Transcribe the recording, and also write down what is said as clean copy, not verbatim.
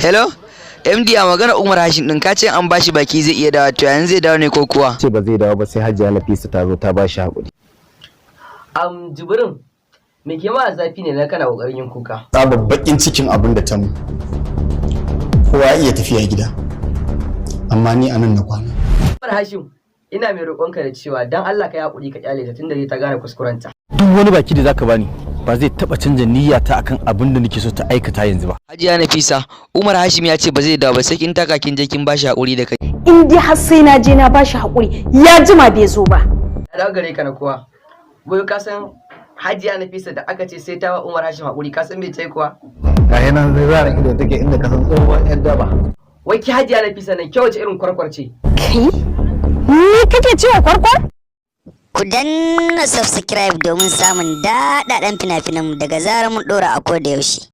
Hello? MD, a magana Umar Hashim din, ka ce an bashi baki zai iya dawo, to yanzu zai dawo ne ko kuwa? Ce ba zai dawo ba sai Hajiya Nafisa ta zo ta bashi haƙuri. Jibrin, me ke ma zafi ne na kana kokarin yin kuka? Tsabar bakin cikin abin da ta mu, kowa ya iya tafiya gida, amma ni anan na kwana. Umar Hashim, ina mai roƙonka da cewa dan Allah ka yi haƙuri ka kyale ta, tunda dai ta gane kuskurenta. Duk wani baki da zaka bani ba zai taba canja niyyata akan abin da nake so ta aikata yanzu ba. Hajiya Nafisa, Umar Hashim ya ce ba zai dawo ba sai kin taka kin je kin bashi haƙuri da kai. In dai har sai na je na bashi haƙuri, ya jima bai zo ba. Na dawo gare ka na kowa. Wai ka san Hajiya Nafisa da aka ce sai ta wa Umar Hashim haƙuri, ka san me ta yi kuwa? Ga nan zai zara ido take inda ka san tsohuwar yan daba. Wai ki Hajiya Nafisa nan kyau, wace irin kwarkwar ce? Kai ni kake cewa kwarkwar? Ku danna subscribe domin samun daɗaɗɗen fina-finanmu daga zarar mun ɗora a koda yaushe.